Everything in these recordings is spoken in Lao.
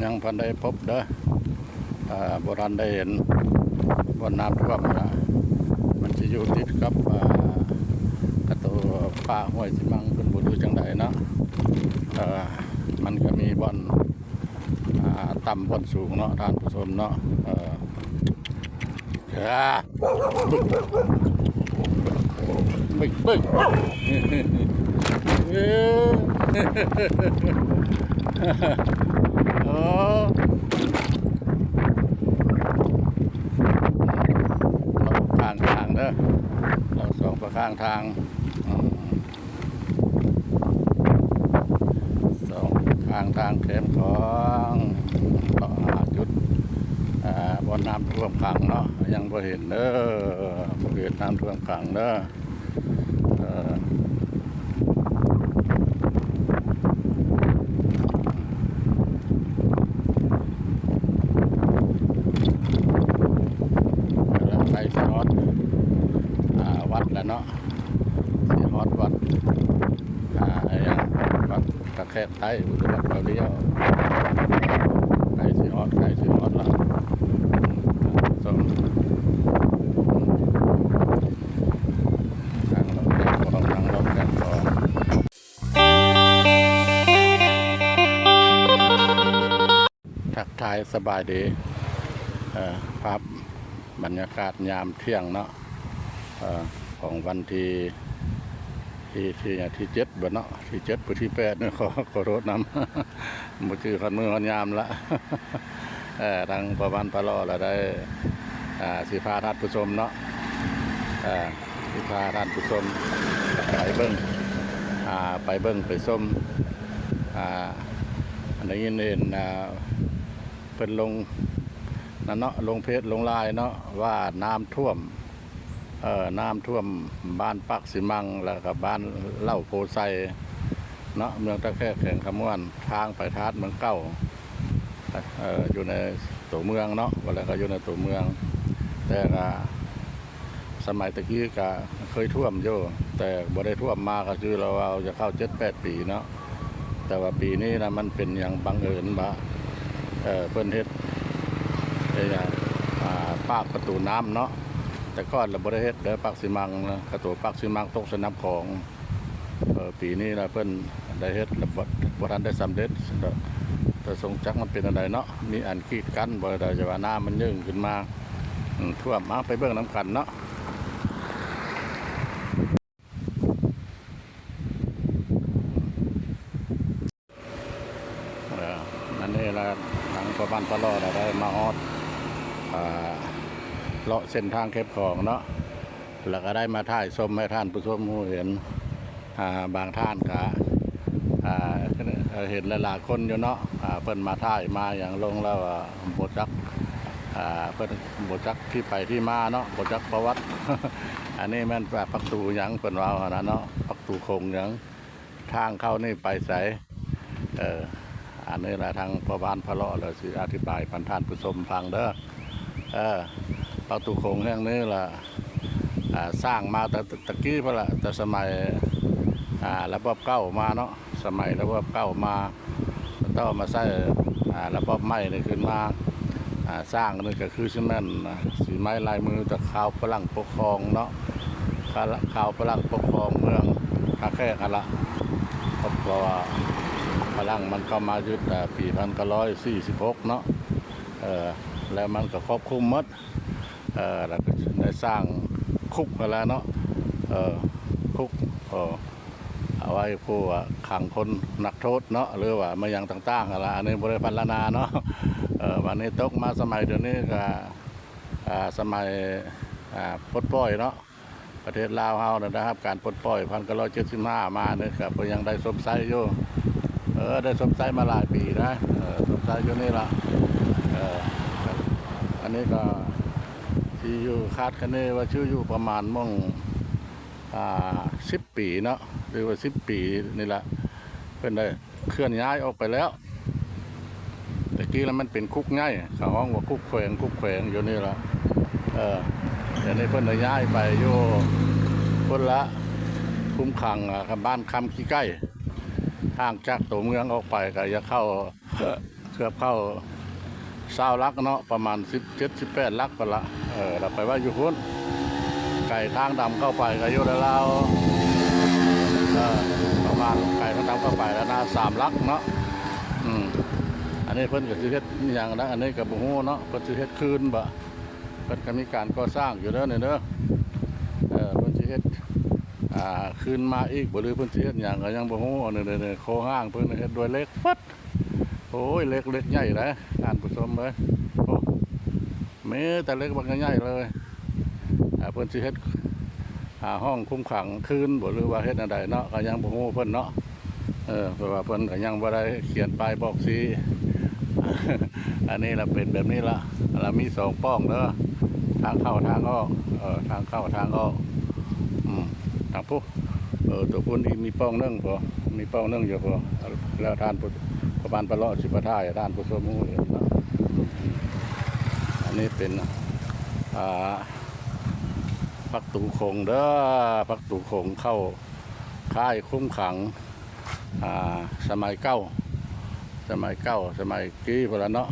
ຍັງບໍ່ທັນໄດ້ພົບເດີ ເອີ ບໍ່ທັນໄດ້ເຫັນບ່ອນນ້ຳຖ້ວມນະ ມັນຊິຢູ່ຕິດກັບ ເອີ ກະໂຕຟ້າຫ້ວຍຊິມັງ ເພິ່ນບໍ່ຮູ້ຈັ່ງໃດເນາະ ເອີ ມັນກະມີບ່ອນ ອ່າ ຕ່ຳບ່ອນສູງເນາະ ທ່ານຜູ້ຊົມເນາະ ເອີ ເບິ່ງ ເບິ່ງ ເອີ ໂອ້ ເລາະຂ້າງທາງເດີ ເລາະສອງໄປຂ້າງທາງ ອືມ ສອງຂ້າງທາງແຄມຂອງ ເລາະຫາຈຸດ ອ່າ ບ່ອນນ້ຳຖ້ວມຂັງເນາະ ຍັງບໍ່ເຫັນເດີ ບໍ່ເຫັນນ້ຳຖ້ວມຂັງເດີ ເອີ ກຳລັງໃກ້ຊິຮອດ ອ່າ ວັດແລ້ວເນາະ ຊິຮອດວັດ ອ່າ ຫຍັງ ວັດຕາແຄກໃຕ້ ຫຼື ວັດເຂົາລ້ຽວ ໃກ້ຊິຮອດ ໃກ້ຊິຮອດລະ ຊົມ ທາງເລາະແຄມຂອງ ທາງເລາະແຄມຂອງ ທັກທາຍສະບາຍດີ ເອີ ພາບບັນຍາກາດຍາມທ່ຽງເນາະ ເອີ ຂອງວັນທີ ທີ ທີ ທີເຈັດບໍເນາະ ທີເຈັດ ຫຼື ທີແປດ ຂໍ ຂໍໂທດນຳ ບໍ່ຈື່ຮອດມື້ຮອດຍາມລະ ເອີ ທາງພໍ່ບ້ານພະຫຼໍ່ລະໄດ້ ອ່າ ຊິພາທ່ານຜູ້ຊົມເນາະ ເອີ ຊິພາທ່ານຜູ້ຊົມໄປເບິ່ງ ອ່າ ໄປເບິ່ງໄປຊົມ ອ່າ ໄດ້ຍິນເຫັນ ອ່າ ເພິ່ນລົງນັ້ນເນາະ ລົງເຟສລົງລາຍເນາະ ວ່ານ້ຳຖ້ວມ ເອີ ນ້ຳຖ້ວມບ້ານປາກສີມັງ ແລ້ວກະບ້ານເລົ່າໂພໄຊເນາະ ເມືອງທ່າແຂກ ແຂວງຄຳມ່ວນ ທາງໄປທາດເມືອງເກົ່າ ເອີ ຢູ່ໃນໂຕເມືອງເນາະ ວ່າແລ້ວກະຢູ່ໃນໂຕເມືອງ ແຕ່ກະ ສະໄໝຕະກີ້ກະເຄີຍຖ້ວມຢູ່ ແຕ່ບໍ່ໄດ້ຖ້ວມມາກະຄືລາວວ່າຈະເຂົ້າເຈັດແປດປີເນາະ ແຕ່ວ່າປີນີ້ນະ ມັນເປັນຫຍັງບັງເອີນວ່າ ເອີ ເພິ່ນເຮັດ ເຮັດຫຍັງ ອ່າ ປາກປະຕູນ້ຳເນາະ ແຕ່ກ່ອນລະບໍ່ໄດ້ເຮັດເດີ ປາກສີມັງນະ ກະໂຕປາກສີມັງຕົກໃສ່ນ້ຳຂອງ ເອີ ປີນີ້ລະເພິ່ນໄດ້ເຮັດລະ ບໍ່ ບໍ່ທັນໄດ້ສຳເລັດ ແຕ່ ແຕ່ຊົງຈັກມັນເປັນອັນໃດເນາະ ມີອັນກີດກັ້ນບໍ່ໃດ ແຕ່ວ່ານ້ຳມັນຍື່ນຂຶ້ນມາ ອືມ ຖ້ວມ ເອົາໄປເບິ່ງນຳກັນເນາະ. ເອີ ອັນນີ້ລະ ທາງພໍ່ບ້ານພະຫຼໍ່ລະໄດ້ມາຮອດ ອ່າ ເລາະເສັ້ນທາງເກັບຂອງເນາະ ລະກະໄດ້ມາຖ່າຍຊົມໃຫ້ທ່ານຜູ້ຊົມຮູ້ເຫັນ ອ່າ ບາງທ່ານກະ ອ່າ ເຫັນຫຼາຍໆຄົນຢູ່ເນາະ ອ່າ ເພິ່ນມາຖ່າຍມາຫຍັງລົງແລ້ວ ອ່າ ບໍ່ຈັກ ອ່າ ເພິ່ນບໍ່ຈັກທີ່ໄປທີ່ມາເນາະ ບໍ່ຈັກປະຫວັດ ອັນນີ້ແມ່ນປະຕູຫຍັງເພິ່ນເວົ້າຫັ້ນນະເນາະ ປະຕູຂົງຫຍັງ ທາງເຂົ້ານີ້ໄປໃສ ເອີ ອັນນີ້ລະທາງພໍ່ບ້ານພະຫຼໍ່ລະຊິອະທິບາຍບັນທ່ານຜູ້ຊົມຟັງເດີ ເອີ ປະຕູຂົງແຫ່ງນີ້ລະ ອ່າ ສ້າງມາແຕ່ຕະກີ້ພຸ້ນລະ ແຕ່ສະໄໝ ອ່າ ລະບອບເກົ່າມາເນາະ ສະໄໝລະບອບເກົ່າມາ ແລ້ວຕໍ່ມາໃຊ້ ອ່າ ລະບອບໃໝ່ນີ້ຂຶ້ນມາ ອ່າ ສ້າງນີ້ກະຄືຊິແມ່ນ ອ່າ ສີໄມ້ລາຍມືແຕ່ຄາວຝຣັ່ງປົກຄອງເນາະ ຄາວຝຣັ່ງປົກຄອງເມືອງທ່າແຂກຫັ້ນລະ ເພາະວ່າຝຣັ່ງມັນເຂົ້າມາຍຶດ ອ່າ ປີພັນເກົ້າຮ້ອຍສີ່ສິບຫົກເນາະ ເອີ ແລ້ວມັນກະຄອບຄຸມໝົດ ເອີ ແລ້ວກະໄດ້ສ້າງຄຸກຫັ້ນລະເນາະ ເອີ ຄຸກ ເອີ ເອົາໄວ້ຜູ້ຂັງຄົນນັກໂທດເນາະ ຫຼືວ່າມາຫຍັງຕ່າງໆຫັ້ນລະ ອັນນີ້ບໍ່ໄດ້ພັນລະນາເນາະ ເອີ ບາດນີ້ຕົກມາສະໄໝດຽວນີ້ກະ ອ່າ ສະໄໝ ອ່າ ປົດປ່ອຍເນາະ ປະເທດລາວເຮົານະໄດ້ຮັບການປົດປ່ອຍ ພັນເກົ້າຮ້ອຍເຈັດສິບຫ້າມານີ້ກະຍັງໄດ້ຊົມໃຊ້ຢູ່ ເອີ ໄດ້ຊົມໃຊ້ມາຫຼາຍປີນະ ເອີ ຊົມໃຊ້ຢູ່ນີ້ລະ ເອີ ອັນນີ້ກະຊິຢູ່ ຄາດຄະເນວ່າຊິຢູ່ປະມານໝ່ອງ ອ່າ ສິບປີເນາະ ຫຼືວ່າສິບປີນີ້ລະ ເພິ່ນໄດ້ເຄື່ອນຍ້າຍອອກໄປແລ້ວ ແຕ່ກີ້ລະມັນເປັນຄຸກໃຫຍ່ ເຂົາຮ້ອງວ່າຄຸກແຂວງ ຄຸກແຂວງຢູ່ນີ້ລະ ເອີ ດຽວນີ້ເພິ່ນໄດ້ຍ້າຍໄປຢູ່ພຸ້ນລະ ຄຸມຂັງ ອ່າ ບ້ານຄຳຂີ້ໄກ່ ຫ່າງຈາກໂຕເມືອງອອກໄປກະຢາກເຂົ້າ ເກືອບເຂົ້າຊາວຫຼັກເນາະ ປະມານສິບເຈັດ ສິບແປດຫຼັກພຸ້ນລະ. ເອີ ແລ້ວໄປໄວ້ຢູ່ພຸ້ນ ໄກທາງດຳເຂົ້າໄປກໍຢູ່ລາວໆ ເອີ ປະມານໄກທາງດຳເຂົ້າໄປແລ້ວນະ ສາມຫຼັກເນາະ. ອືມ ອັນນີ້ເພິ່ນກໍຊິເຮັດອີ່ຫຍັງນະ ອັນນີ້ກໍບໍ່ຮູ້ເນາະ ເພິ່ນຊິເຮັດຄືນບໍ່. ເພິ່ນກໍມີການກໍ່ສ້າງຢູ່ເດີນີ້ເດີ. ເອີ ເພິ່ນຊິເຮັດ ອ່າ ຄືນມາອີກບໍ່ ຫຼືເພິ່ນຊິເຮັດຫຍັງກໍຍັງບໍ່ຮູ້. ອັນນີ້ໆໆ ໂຄງຮ່າງເພິ່ນເຮັດດ້ວຍເຫຼັກເບິດ. ໂອ້ຍ ເຫຼັກ ເຫຼັກໃຫຍ່ເດ້ທ່ານຜູ້ຊົມເອີຍ. ໂອ້ ມີແຕ່ເຫຼັກບັກໃຫຍ່ໆເລີຍ. ອ່າ ເພິ່ນຊິເຮັດ ອ່າ ຫ້ອງຄຸມຂັງຄືນບໍ່ ຫຼືວ່າເຮັດແນວໃດເນາະ ກໍຍັງບໍ່ຮູ້ເພິ່ນເນາະ. ເອີ ເພາະວ່າເພິ່ນກໍຍັງບໍ່ໄດ້ຂຽນປ້າຍບອກຊີ້. ອັນນີ້ລະເປັນແບບນີ້ລະ ລະມີສອງປ່ອງເດີ ທາງເຂົ້າທາງອອກ. ເອີ ທາງເຂົ້າທາງອອກ ອືມ ທາງພຸ້ນ ເອີ ຕົວພຸ້ນອີກມີປ່ອງໜຶ່ງພໍ ມີປ່ອງໜຶ່ງຢູ່ພໍ. ແລ້ວທ່ານຜູ້ ພໍ່ບ້ານປະເລາະຊິມາຖ່າຍໃຫ້ທ່ານຜູ້ຊົມຮູ້ເນາະ. ອັນນີ້ເປັນ ອ່າ ປະຕູຂົງເດີ ປະຕູຂົງເຂົ້າຄ້າຍຄຸມຂັງ ອ່າ ສະໄໝເກົ່າ ສະໄໝເກົ່າ ສະໄໝກີ້ພຸ້ນລະເນາະ.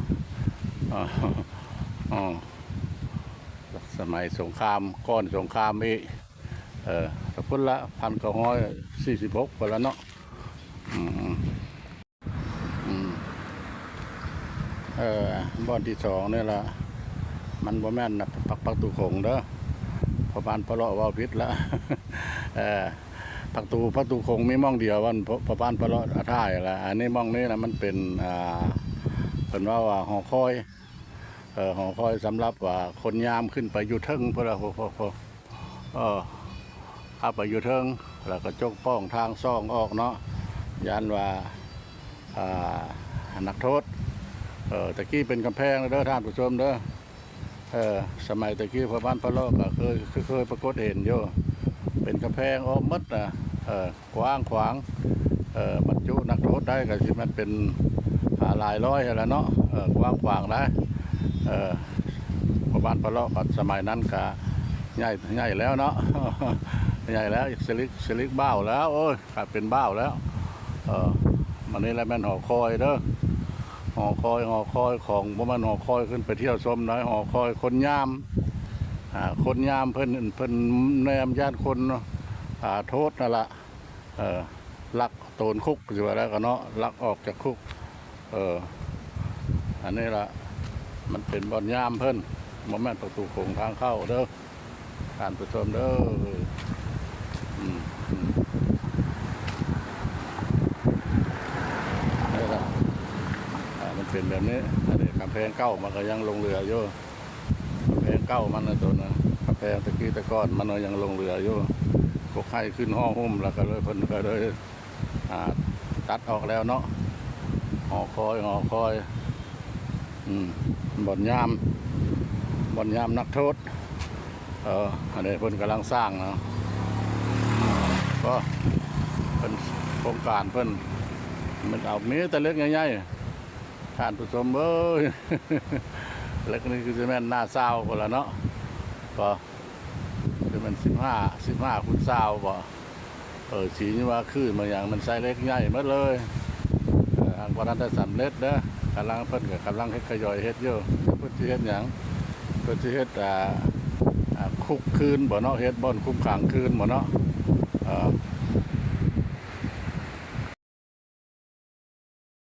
ອາ ສະໄໝສົງຄາມ ກ່ອນສົງຄາມອີກ. ເອີ ແຕ່ພຸ້ນລະ ພັນເກົ້າຮ້ອຍສີ່ສິບຫົກພຸ້ນລະເນາະ. ອືມ ອືມ ເອີ ບ່ອນທີສອງນີ້ລະ ມັນບໍ່ແມ່ນປະ ປະຕູຂົງເດີ ພໍ່ບ້ານປະເລາະເວົ້າຜິດລະ. ເອີ ປະຕູ ປະຕູຂົງມີໝ່ອງດຽວ ອັນ ພໍ່ ພໍ່ບ້ານປະເລາະຖ່າຍລະ. ອັນນີ້ໝ່ອງນີ້ລະ ມັນເປັນ ອ່າ ເພິ່ນເວົ້າວ່າຫໍຄອຍ ເອີ ຫໍຄອຍສຳລັບວ່າຄົນຍາມຂຶ້ນໄປຢູ່ເທິງພຸ້ນລະ. ໂອ້ ໂອ້ ເອີ ເຂົ້າໄປຢູ່ເທິງ ແລ້ວກະຈົກປ່ອງທາງຊ່ອງອອກເນາະ ຢ້ານວ່າ ອ່າ ນັກໂທດ. ເອີ ແຕ່ກີ້ເປັນກຳແພງເດີທ່ານຜູ້ຊົມເດີ. ເອີ ສະໄໝແຕ່ກີ້ພໍ່ບ້ານປະເລາະກະເຄີຍ ເຄີຍປາກົດເຫັນຢູ່ ເປັນກຳແພງອ້ອມໝົດນະ. ເອີ ກວ້າງຂວາງ ເອີ ບັນຈຸນັກໂທດໄດ້ກໍຊິແມ່ນເປັນ ອ່າ ຫຼາຍຮ້ອຍຫັ້ນລະເນາະ. ເອີ ກວ້າງຂວາງໄດ໋. ເອີ ພໍ່ບ້ານປະເລາະກໍສະໄໝນັ້ນກະໃຫຍ່ ໃຫຍ່ແລ້ວເນາະ ໃຫຍ່ແລ້ວ ສະລິກ ສະລິກບ່າວແລ້ວ ໂອ້ຍ ກາຍເປັນບ່າວແລ້ວ. ເອີ ອັນນີ້ລະແມ່ນຫໍຄອຍເດີ ຫໍຄອຍ ຫໍຄອຍຂອງ ບໍ່ແມ່ນຫໍຄອຍຂຶ້ນໄປທ່ຽວຊົມໃດ ຫໍຄອຍຄົນຍາມ ອ່າ ຄົນຍາມເພິ່ນ ເພິ່ນແນມຢ້ານຄົນ ອ່າ ໂທດນັ້ນລະ ເອີ ລັກໂຕນຄຸກ ຊິວ່າແລ້ວກໍເນາະ ລັກອອກຈາກຄຸກ. ເອີ ອັນນີ້ລະ ມັນເປັນບ່ອນຍາມເພິ່ນ ບໍ່ແມ່ນປະຕູຂົງທາງເຂົ້າເດີ ທ່ານຜູ້ຊົມເດີ. ອືມ ອືມ ນີ້ລະ ອ່າ ມັນເປັນແບບນີ້. ອັນນີ້ກຳແພງເກົ່າມັນກໍຍັງຫຼົງເຫຼືອຢູ່. ກຳແພງເກົ່າມັນນະ ໂຕນະ ກຳແພງແຕ່ກີ້ແຕ່ກ່ອນມັນຍັງຫຼົງເຫຼືອຢູ່. ພວກໄຮ່ຂຶ້ນຫໍຫຸ້ມ ແລ້ວກໍເລີຍ ເພິ່ນກໍເລີຍ ອ່າ ຕັດອອກແລ້ວເນາະ. ຫໍຄອຍ ຫໍຄອຍ ອືມ ບ່ອນຍາມ ບ່ອນຍາມນັກໂທດ. ເອີ ອັນນີ້ເພິ່ນກຳລັງສ້າງເນາະ ກໍເພິ່ນ ໂຄງການເພິ່ນ ມັນເອົາ ມີແຕ່ເຫຼັກໃຫຍ່ໆ ທ່ານຜູ້ຊົມເອີຍ. ເຫຼັກນີ້ຄືຊິແມ່ນໜ້າຊາວພຸ້ນລະເນາະ ກໍຄືແມ່ນສິບຫ້າ ສິບຫ້າຄູນຊາວບໍ ເອີ ສີຢູ່ວ່າຄືມາຫຍັງ ມັນໃສ່ເຫຼັກໃຫຍ່ໝົດເລີຍ. ເອີ ຫາກບໍ່ທັນໄດ້ສຳເລັດເດີ ກຳລັງ ເພິ່ນກໍກຳລັງເຮັດ ຂະຫຍອຍເຮັດຢູ່. ເພິ່ນຊິເຮັດຫຍັງ ເພິ່ນຊິເຮັດ ອ່າ ອ່າ ຄຸກຄືນບໍເນາະ ເຮັດບ່ອນຄຸມຂັງຄືນບໍເນາະ. ເອີ